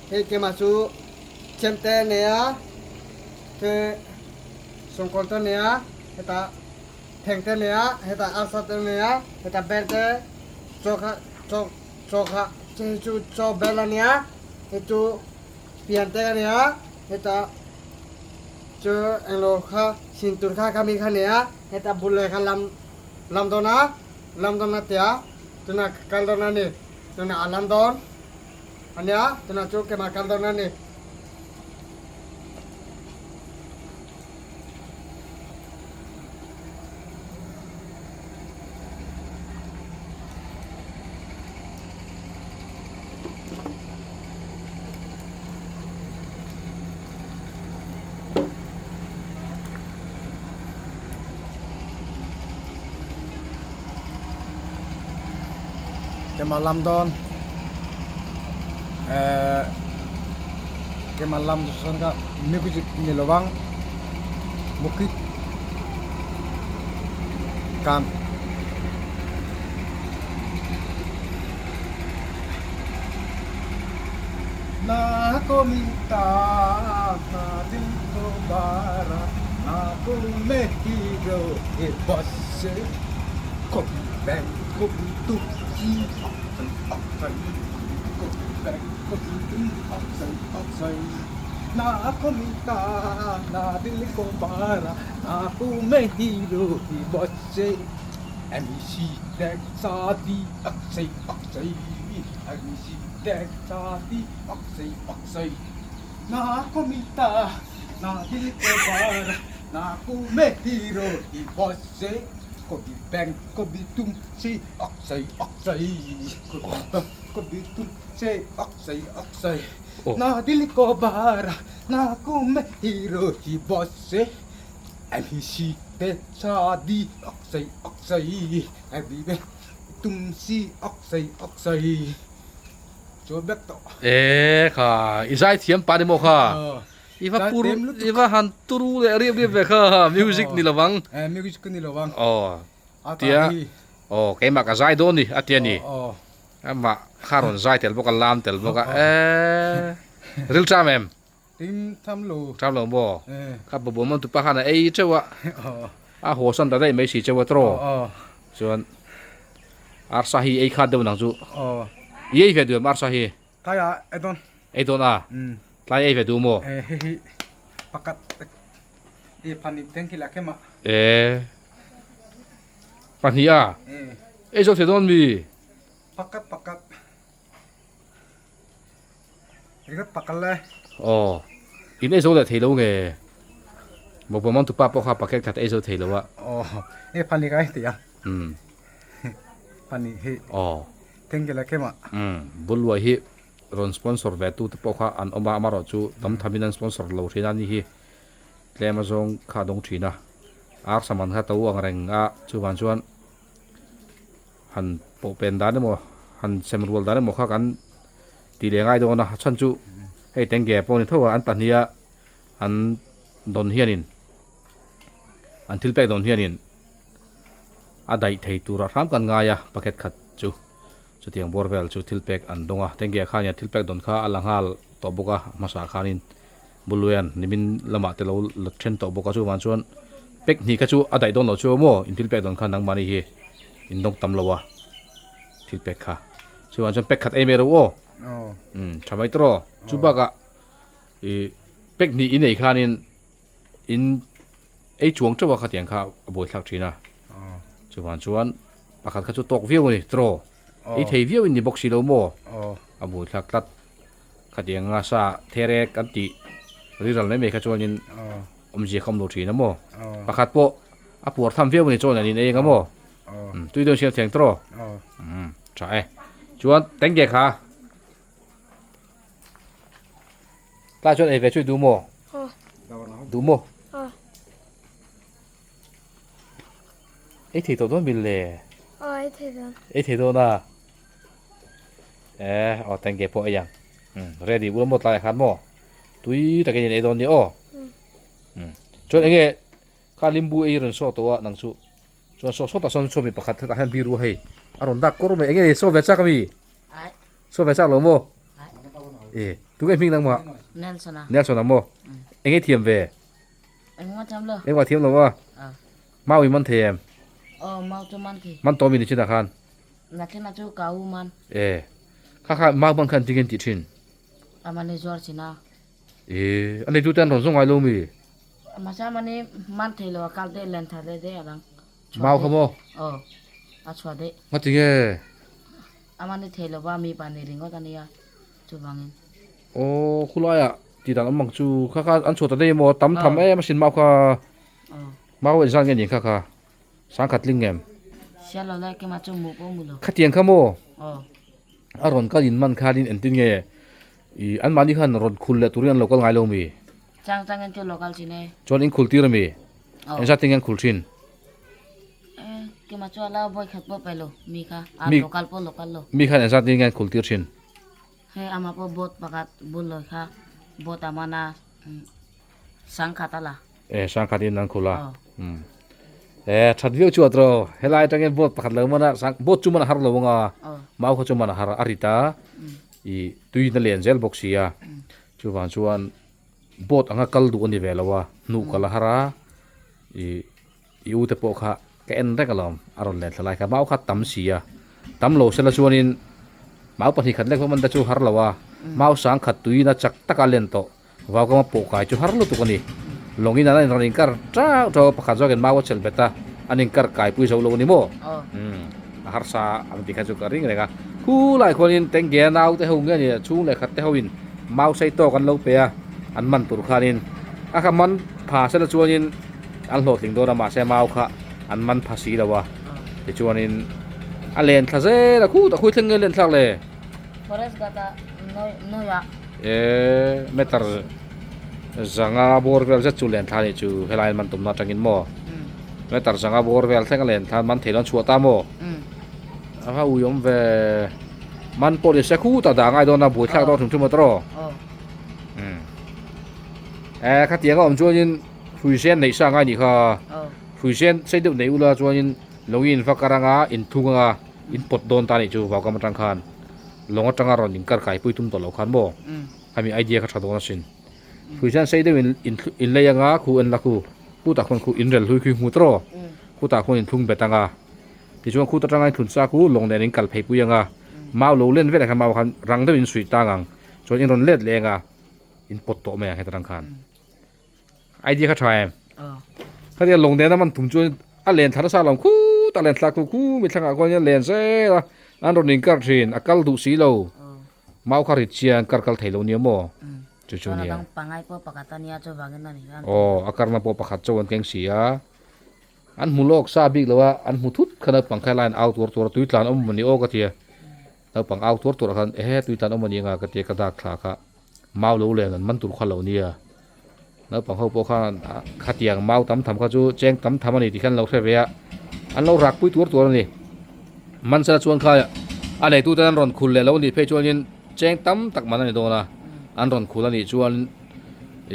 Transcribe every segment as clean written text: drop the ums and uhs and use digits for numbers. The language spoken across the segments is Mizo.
Hei keimah chu chemte a nei a, te sawngkawn te a nei a, hetah theng te a nei a, hetah arsa te a nei a, hetah bel te chaw kha chaw chaw kha hei chu chaw bel a nia, hei chu pian te a nei a, hetah chu englo kha sin tur kha khami kha a nei a, hetah bul leh kha lam lam dawn a, lam dawn a tia tunah ka kal dawn a ni, tunah a lam dawn. Ania, tunah chu keimah kal dawn a ni. Keimah lam dawn keimah lam chu sawn kha music ni lovang bukit kan na komita na dil dobara na kume hero he bus kopi bang kopi tu chi ok ok kopi bang kopi tu ok ok na komita na dil dobara na kume hero he bus M C dek sa di ok sei ok sei M C dek sa di ok sei ok sei na komita na dil dobara na kume hero hi bose kobi bang kobi tum si ok sei ok sei kobi bang kobi tum se ok sei ok sei na dil dobara na kume hero hi bose M C te sa di ok sei ok sei M B tum si ok sei ok sei chu bek tawh. E kha i zai thiam pa ni maw kha i va pur i va han turu leh riap riap ve kha music ni lovang e music ni lovang aw tia aw keimah ka zai dawn ni a tia ni amah kha rawn zai tel bawk a lam tel bawk a e ril ṭam em. Tin tham lo. Tham lo maw? Kha bawbawm an tupa khan a ei teuh a. A haw san ta daih mai si cheu a tawh. Chuan arsa hi ei khat deuh nang chu. I ei ve duh em arsa hi? Tlai ah ei dawn. Ei dawn a? Tlai ei ve duh maw? Hei hi pakhat i pahnih teng khi la khem a. E pahnih a? Ei zawk thei dawn mi? Pakhat pakhat. Ringawt pakal le. Aw, in ei zo leh thei lo nge? Bawkbawn man tupa pawh kha packet khat ei zo thei lo a. Aw, e phani ka ti a. Um. Phani hi. Aw. Thank you la kema. Um, Bulluai hi rawn sponsor ve tu te pawh kha an awm a, amarawh chu tam tham in an sponsor lo thin a ni hi. Tlem a zawng kha a dawng thin a. Ar saman kha to ang reng a, chuvang chuan han pawh pen dan emaw han sem rual dan emaw kha kan tih leh ngai dawn a a chhan chu hei tenge pawh ni tho a an pahnih a an dawn hianin an thil pek dawn hianin a daih thei tura hram kan ngai a packet khat chu chutiang bawr vel chu thil pek an dawng a tenge khan thil pek dawn kha a la nghal tawh bawk a hmasa khanin Buluian nimin lamah te lo la then tawh bawk a chuvang chuan pack hnih kha chu a daih dawn loh chu maw in thil pek dawn khan nangmahni hi in dawng tam lo a thil pek kha chuvang chuan pack khat ei mai ro aw um tha mai tawh chu bakah ih pack hnih in ei khanin in ei chuang teuh a khatiang kha a buaithlak thin a chuvang chuan pakhat kha chu tawk viau a ni tawh ei thei viau in ni bawk si lo maw a buaithlak tlat. Khatiang nga sa therek an tih riral mai mai kha chuanin awmzia kha awm lo thin a maw? Pakhat pawh a puar tham viau a ni chuan an in ei ang a maw? Tui dawn siam theng tawh aw? Tha e. Chuan tengge kha tlai chuan ei ve chu i duh maw? Duh maw? Ei thei tawh dawn mil le? Ei thei dawn. Ei thei dawn a. Eh, aw tengge pawh ei ang. Um, ready ula maw tlaiah khan maw? Tui takin in ei dawn ni aw. Um, chuan enge kha limbu ei rawn saw tawh a nang chu. Chuan saw sawtah sawn saw mi pakhat hetah hian biru hei. A rawn dak kawr mai enge saw ve chak ami? Saw ve chak lo maw? E tu nge hming nangmah? Nelson a. Nelson a maw? Eng nge thiam ve? Engmah thiam lo. Engmah thiam lo a? Mau i man thei em? Aw mau chu man khi. Man tawh mi ni chinah khan? Nakin a chu ka u man. E kha kha mau man khan tinge an tih thin? Amani zuar chin a. E a neitu te an rawn zawng ngai lo mi? Mahse amani man thei lo a kal deuh len thar deuh deuh a dang. Mau kha maw? Aw a chhuah deuh. Nga tinge? Amani thei lo va mi pa ni ringawt a nia chuvangin. Aw khulaiah tih dan awm ang chu kha kha an chhuah ta daih emaw tam tham em asin mau kha mau engzat nge nih kha kha sangkhat tling em? Sial lo lai kema chu mu pawh mu lo. Khatiang kha maw? Aw. A rawn kal in man khanin engtin nge ih anmahni khan rawn khul leh turin an lo kal ngai lo mi? Chang changin chu lo kal thin e. Chuan in khul tir ami? Aw. Engzat tinge an khul thin? E kema chu ala vawi khat pawh pe lo mi kha a Mi lo kal pawh lo kal lo. Mi khan engzat tinge an khul tir thin? Hei amah pawh boat pakhat bul lawi kha boat a man a sangkhat a la. E sangkhat in an khul a. Aw. Um e that viau chu atro helai atangin boat pakhat lo man a sang boat chu man a har lo anga Aw. mau kha chu man a har a rit a i tui na len zel bawk si a. Chuvang chuan boat anga kal duh a ni ve lo a, hnuh kal a har a, ih i u te pawh kha ka en reng alawm a rawn len thla lai kha mau kha tam si a, tam lo sela chuanin mau pahnih khat lek pawh man te chu har lo a, mau sang khat tuiin a chak taka len tawh vau kama pawh kai chu har lutuk a ni, lawngin an rawn inkar tau tau a pakhat zawkin mau a chelh bet a, an inkar kai pui zo lo a ni maw? Umm a harsa ang tih kha chu ka ring reng a, khulai khuanin tengge a nau te ho nge ni chhung leh khat te hoin mau sei tawk an lo pe a, an man tur khanin a kha man pha sela chuanin an hlawhtling dawn a mahse mau kha an man pha si lo a tichuanin a len thla zel a khutah khawi thleng nge len thlak le? Forest guard a nawi ah. E meter zanga bawr vel zet chu len thla nih chu helai an man tumna atangin maw meter zanga bawr vel thleng a len thla an man thei lo an chhuah ta maw a va ui awm ve man pawh ni se khutah dah ngai dawn a buaithlak dawn hrim hrim a tawrh aw e khatiang a awm chuanin hruizen neih sa ngai nih kha hruizen sei deuh neih ula chuanin lawngin va kar anga inthung anga in pawt dawn ta nih chu vaukam atang khan lawng atanga rawn inkar kai pui tum tawh lo khan maw khami idea kha tha dawn asin hruizen sei deuh in in lei anga khu en la khu khutah khuan khu in rel hlui khi hmu tawh khutah khuan in thlung bet anga tichuan khut atanga in thlun sa khu lawng nen in kal phei pui anga mau lo len velah khan mau khan rang deuh in suih tang ang chuan in rawn let leh anga in pawt tawh mai ang heta tang khan. Idea kha tha em? Khatia lawng nen a man tum chuan a len thla nasa lo khut a len thla khu khu mi thlangah khuan a len zel a an rawn inkar thin a kal duh si lo mau kha rit chian kar kal thei lo nia maw chu chu nia aw a karna pawh pakhat chauh an keng si a an hmu lawk sa bik lo a an hmu thut khan naupang kha helaiin au tur tur a tui tlan awm a ni aw ka tia naupang au tur tur ah khan ehe tui tlan awm a ni anga ka tia ka dak thla kha. Mau lo len an man tur kha lo nia. Naupang ho pawh khan khatiang mau tam tham kha chu cheng tam tham a ni tih khan an lo hre ve a, an lo rak pui tur tur a ni. Mansela chuan kha a neitu ten an rawn khul leh lo a nih phei chuanin cheng tam tak man a ni dawn a, an rawn khul a nih chuan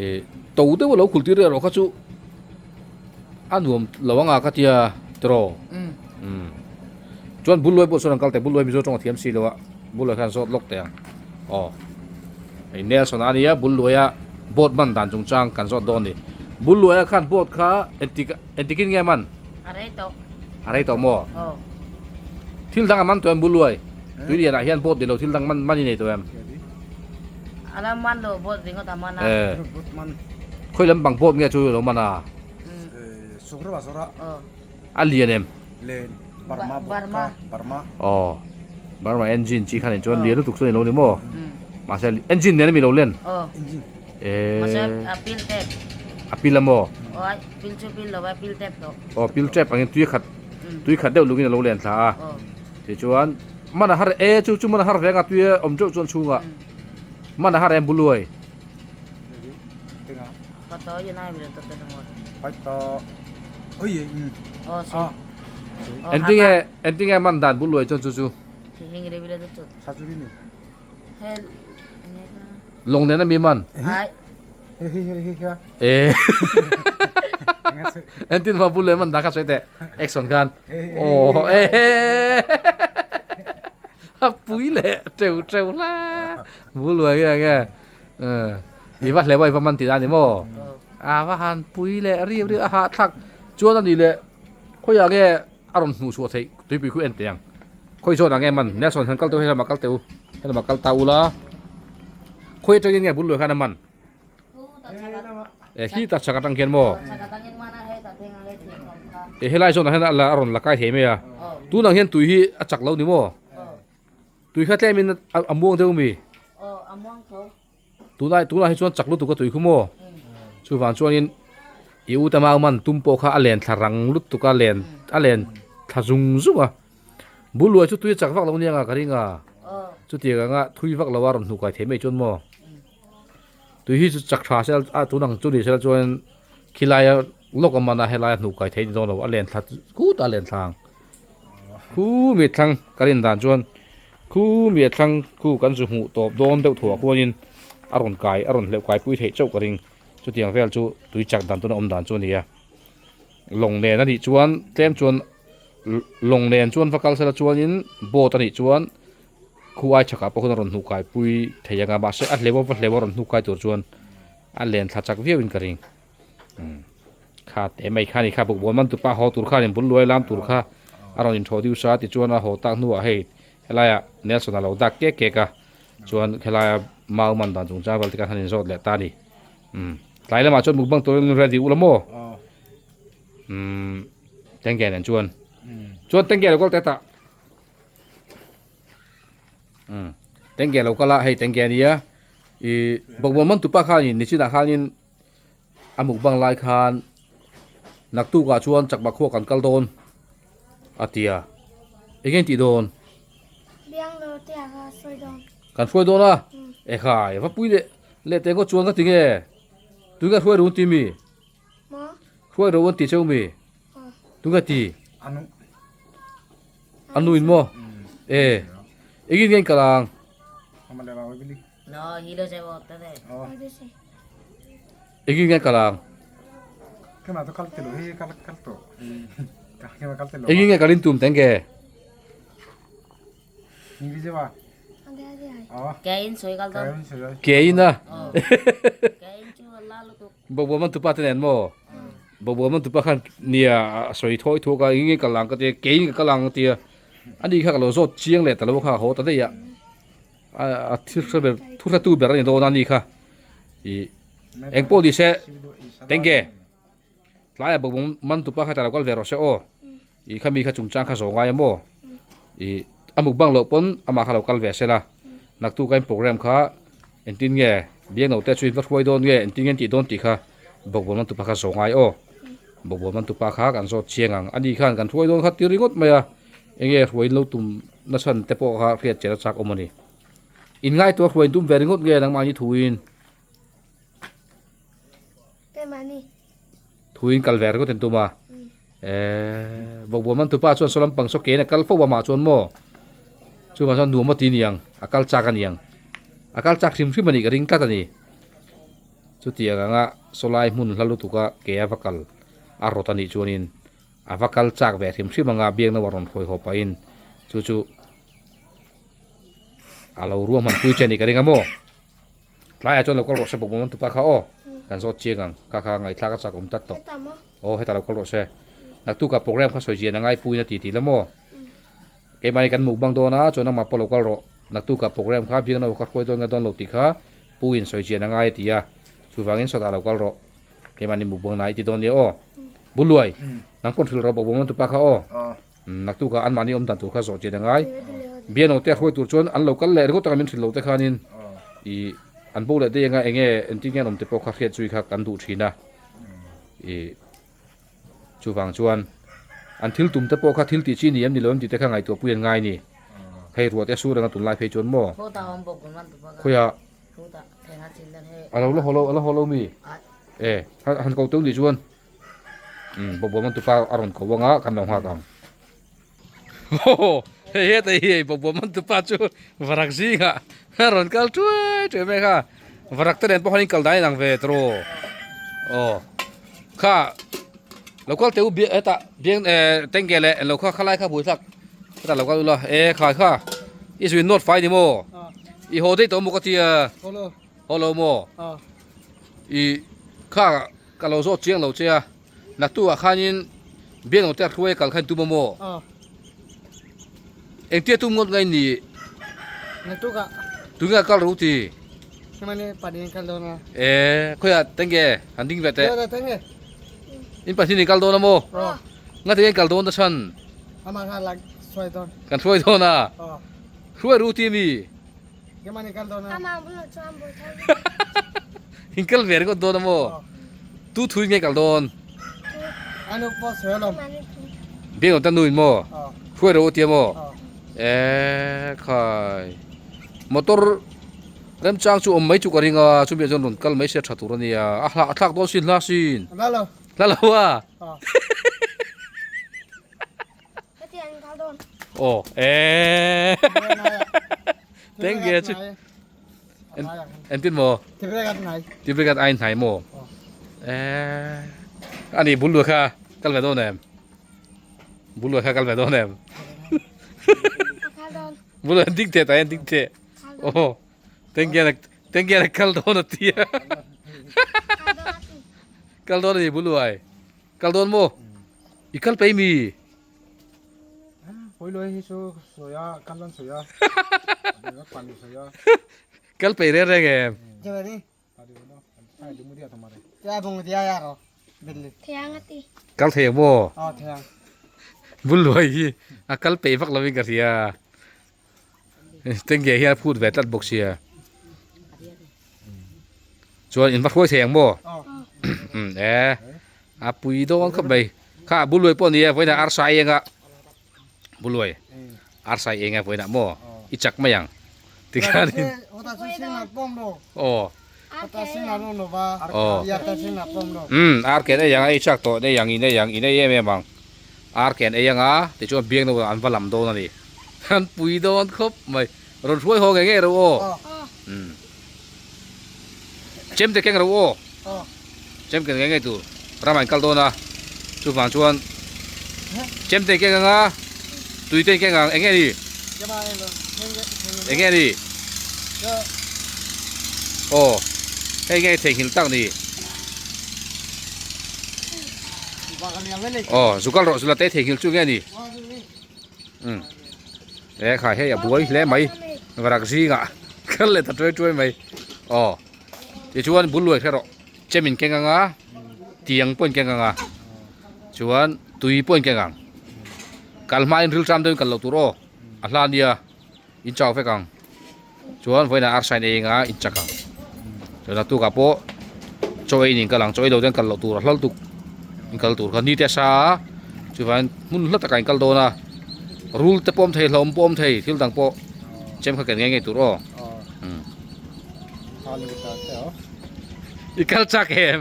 ih to deuh a lo khul tir erawh kha chu a nuam lo anga ka tia tiraw. Umm chuan Bulluai pawh chuan an kal teh Bulluai Mizo tawng a thiam si lo a, Bulluai khan zawt lawk teh ang aw. Hei Nelson a nia Bulluaia boat man dan chungchang kan zawt dawn ni. Bulluaia khan boat kha entik entikin nge man? A rei tawh. A rei tawh maw? Aw. Thil dang a man tawh em Bulluai? Tui lian ah hian boat ni lo thil dang man man i nei tawh em? A la man lo boat ringawt a man a. Eh. Boat man. Khawi lam bang boat nge chu lo man a? Sukra ba sawra. Aw. A lian em? Len, Burma bawk kha, Burma. Aw, Burma engine chi khan in chuan lian lutuk chuan i lo ni maw? Mahse engine nen ami lo len? Aw. Engine. Eee. Mahse a pil tep. A pil a maw? Aw, ai pil chu pil lo a pil tep tawh. Aw, pil tep angin tui khat, tui khat deuh lungin a lo len thla a. Aw. Tichuan man a har e chu chu man a har ve anga tui a awm teuh chuan chhungah man a har em buluai. Engtinge engtinge man dan bul luai chuan chu chu lawng nen ami man e engtin va bul luai man dan kha sawi teh action khan aw e. A pui leh teuh teuh hle bul luai nge nge i va hleuh a i va man tih dan ni maw a va han pui leh riau riau a hahthlak chuan a nih leh khawiah nge a rawn hmuh chhuah theih tuipui khu en teh ang khawi zawn ah nge man Nelson han kal teuh helamah kal teh u helamah kal ta ula khawi atangin nge bul luai khan a man. E khi tak chak atang khian maw? E helai zawnah hian a la a rawn la kai thei mai a. Tunah hian tui hi a chak lo ni maw? Tui kha tlemin a muang deuh mi? Tunah tunah hi chuan chak lutuk a tui khu maw? Chuvang chuanin i u te mau man tum pawh kha a len thla rang lutuk a len a len thla zung zung a. Bul luai chu tui a chak vak lo nia nga ka ring a. Chutiang anga thui vak lo a rawn hnuh kai thei mai chuan maw? Tui hi chu chak tha sel a tun ang chu ni sel chuan khilaia lawk a man a helaia hnuh kai thei ni dawn lo a len thla kut a len thlang khu mi thlang ka rin dan chuan khu mi thlang khu kan zu hmuh tawp dawn deuh thuah khuanin a rawn kai a rawn hleuh kai pui theih chauh ka ring chutiang vel chu tui chak dan tuna awm dan chu a ni a lawng nen a nih chuan tlem chuan lawng nen chuan va kal sela chuanin boat a nih chuan. Khu ai chakah pawh khawn a rawn hnuh kai pui thei ang a mahse a hleuh a hleuh a rawn hnuh kai tur chuan a len thla chak viau in ka ring umm kha teh mai kha ni kha bawkbawn man tupa haw tur khan in bul luai lam tur kha a rawn inthawh deuh sa tichuan a haw tak hnuah hei helaiah Nelson a lo dak kek kek a chuan helaia mau man dan chung chang vel te khan han inzawt leh ta a ni umm tlai lamah chuan mukbang turin ready ula maw umm tengge nen chuan chuan tengge lo kal teh tah. Umm tengge lo kal a hei tengge ania ih bawkbawn man tupa khanin nichinah khanin a mukbang lai khan naktukah chuan chakma khua kan kal dawn a ti a eng nge tih dawn kan hruai dawn a ekhai va pui leh leh teh ngawt chuan ka ti nge tui ka hruai ru an ti mi hruai ru an ti cheu mi tui ka ti. A nu in maw? E, engin nge in kal ang? Engin nge kal ang? Engin nge kal in tum teng ke? Ke in a? Bobo man tupa te nen maw? Bobo man tupa khan nia a sawi thawi thuak a, eng nge kal ang ka tia, kei ka kal ang a tia. Ani kha ka lo zawt chiang leh ta lo kha a haw ta daih a. A thil hre ber, thu hretu ber a ni dawn a ni kha. Ih eng pawh ni se, tengge tlaiah Bobo man tupa kha ta lo kal ve rawh se aw. Ih kha mi kha chungchang kha zawh ngai a maw? Ih a mukbang loh pawn amah kha lo kal ve sela. Naktuk a in program kha engtin nge biakno te chu in va hruai dawn nge engtin nge an tih dawn tih kha bawkbawn man tupa kha zawh ngai aw. Bawkbawn man tupa kha kan zawt chiang ang. Ani khan kan hruai dawn kha ti ringawt mai a, eng nge hruai in lo tum nachhan te pawh kha hriat chian a chak awm a ni. In ngaihtuah hruai in tum ve ringawt nge nangmahni thuin? Thuin kal ve ringawt in tum a. Eee bawkbawn man tupa chuan saw lampang saw kein a kal fo a mah chuan maw chuvang chuan nuam a ti niang a kal chak a niang a kal chak hrim hrim a nih ka ring tlat a ni chutiang anga saw lai hmun hla lutuk a ke a va kal a rawt a nih chuanin a va kal chak ve hrim hrim anga biakna a rawn hruai haw pahin chu chu a lo ruahman pui che a nih ka ring a maw. Tlaiah chuan lo kal rawh se bawk bawk tupa kha aw kan zawt chiang ang kha kha ngaihthlak a chak awm tlat tawh aw hetah lo kal rawh se naktuk ah program kha sawi zian a ngai puiin a ti tih la maw keimahni kan mukbang dawn a chuan amah pawh lo kal rawh naktuk ah program kha biakna aw kha hruai dawn nge dawn lo tih kha puiin sawi zian a ngai a ti a chuvangin sawtah lo kal rawh keimahni mukbang na i ti dawn nia aw Buluai nang pawn hrilh rawh bawk bawk tupa kha aw naktuk ah anmahni awm dan tur kha zawh chian a ngai biano te hruai tur chuan an lo kal leh ringawt ang min hrilh lo te khanin ih an bo leh daih anga enge engtin nge an awm te pawh kha hriat zui kha kan duh thin a ih chuvang chuan an thil tum te pawh kha thil tih chi ni em ni lo em tih te kha ngaihtuah pui an ngai ni hei ruah te a sur anga tunlai phei chuan maw khawiah a lo la haw lo a la haw lo mi e han ko teuh nih chuan. Umm bawkbawn man tupa a rawn ko anga kan lo nghak ang aw hei heta hi hei bawkbawn man tupa chu varak zingah a rawn kal thuai thuai mai kha varak te nen pawh khan in kal dan in ang ve tawh aw kha lo kal teh u biak hetah biang eh tengge leh lo kha khalai kha buaithlak hetah lo kal ula e khai kha. I zuin nawt fai ni maw? I haw daih tawh maw ka tia? Haw lo maw? I kha ka lo zawt chiang lo che a, naktukah khanin biak te a hruai a kal khan tum a maw? Engtia tum ngawt ngai ni? Naktukah. Tunge kal ro ti? Hemani pahnih kal dawn a. E khawiah tenge han ding ve teh. Tenge. In pahnih in kal dawn a maw? Ngati nge kal dawn ta chhan? Amah kha lak hruai dawn. Kan hruai dawn a? Hruai ru ti mi? Hemani kal dawn a. Amah bulah chuan buai thar. In kal ve ringawt dawn a maw? Tu thui nge kal dawn? Anu pawh sawi alawm. Biak awm ta nu in maw? Hruai ru ti a maw? E khai. Motor remchang chu awm mai chu ka ring a, chumi ah chuan rawn kal mai se tha tur a nia. A hla a thlak dawn sin hla sin. Hla lo. Hla lo a. Aw e. Tenge chu. Entin maw? Tibregat ai hnai maw? E. Ani bul lu kha kal ve dawn em? Bul lu kha kal ve dawn em? Bul lu ding te ta ding te. Oh. Tenge tenge kal dawn atia. Kal dawn ani bul lu ai. Kal dawn maw? I kal peih mi? Pawilo hi chu sawi a, kal an sawi a, pan sawi a. Kal peih reng reng em? Kal thei ang maw? Bul luai hi a kal peih vak lovin ka hria. Tengge hian a phut ve tlat bawk sia. Chuan in va hruai thei ang maw? Um e a pui dawn khawp mai. Kha buluai pawh ni e vawiinah arsa a eng a buluai arsa a eng a vawiinah maw i chak mai ang tikhanin aw aw um ar ken ei ang a ei chak tawh nei ang in ei ang in ei em em ang ar ken ei ang a tichuan biangno an va lam dawn a ni an pui dawn khawp mai rawn hruai haw ngei ngei ro aw um. Chem te keng ro aw. Chem ken ngei ngei tur ramah in kal dawn a chuvang chuan chem te keng anga tui te keng ang enge ni enge ni aw hei nge theihnghilh tak ni aw zukal rawh zula te theihnghilh chu nge ni um E khai hei a buai hle mai varak zingah kal leh ta tuai tuai mai aw tichuan bul luai hre rawh chem in keng anga tiang pawh in keng anga chuan tui pawh in keng ang kal hma in ril tram deuhin kal loh tur aw a hla nia in chau vek ang chuan vawiinah arsa in ei anga in chak ang chuan naktukah pawh chaw ei in kal ang chaw ei lo ten kal loh tur a hlal tuk in kal tur kha ni te a sa a chuvangin hmun hla takah in kal dawn a rul te pawh awm thei hlauhawm pawh awm thei thil dang pawh chem kha ken ngei ngei tur aw umm i kal chak em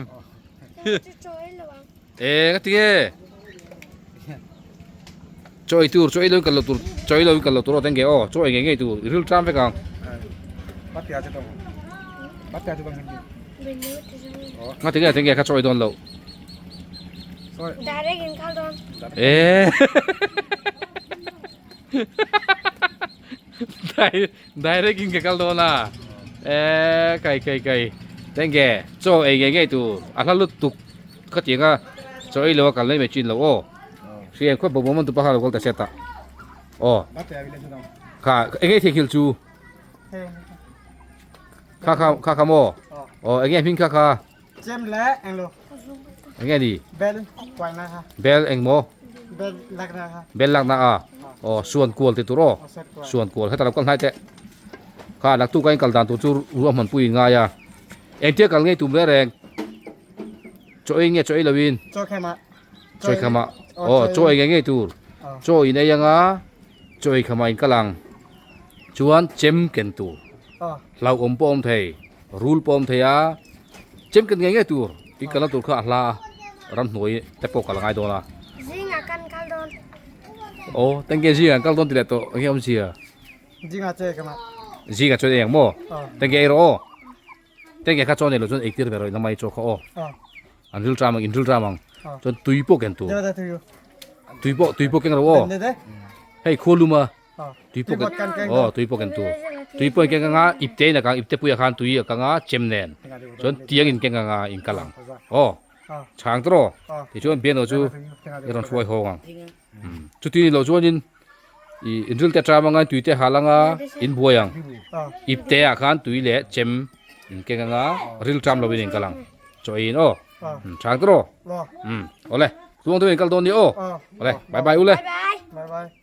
e ka ti nge chaw ei tur chaw ei lo in kal loh tur chaw ei lo in kal loh tur aw tenge aw chaw ei ngei ngei tur i ril tram vek ang nga tinge tenge kha chaw ei dawn loh e direct in ka kal dawn a e kai kai kai tenge chaw ei ngei ngei tur a hla lutuk khatiang a chaw ei lo a kal mai mai chin lo aw. Hriat khuap bawk bawk tupa kha lo kal ta set a aw kha enge theihnghilh chu kha kha kha kha maw aw enge hming kha kha chem le englo enge ni bel kuai na kha bel eng maw bel lak na kha bel lak na a aw suan kual ti tur aw suan kual heta lo kal hnai teh kha lak tu ka in kal dan tur chu ruahman pui in ngai a engtia kal ngei tum reng reng chaw ei nge chaw ei lo in chaw khema Chaw ei khamah aw chaw ei ngei ngei tur chaw in ei anga chaw ei khamah in kal ang chuan chem ken tur hlauhawm pawh a awm thei rul pawh a awm thei a chem ken ngei ngei tur i kalna tur kha a hla a ramhnuai te pawh kal a ngai dawn a Zingah kan kal dawn. Aw tengke zingah an kal dawn ti leh tawh enge awmzia Zingah chaw ei khamah Zingah chaw ei ang maw tengke ei rawh aw. Tengke kha chaw nei lo chuan eitir ve rawh ina mai chaw kha aw. An ril tram ang in ril tram ang. Chuan tui pawh ken tur. Tui pawh tui pawh keng rawh aw. Hei khualum a. Tui pawh ken aw tui pawh ken tur. Tui pawh in keng anga ipte in a kang ipte puiah khan tui a kang a chem nen chuan tiang in keng anga in kal ang. Aw chhang tawh rawh tichuan piano chu i rawn hruai hawng ang. Chuti ni loh chuanin ih inril te ṭam anga tui te hal anga in buai ang. Ipte ah khan tui leh chem in keng anga ril ṭam lovin in kal ang. Chaw ei in aw chhang tawh rawh. Awle tluang deuhin in kal dawn nia aw. Awle bye bye ule. Bye bye.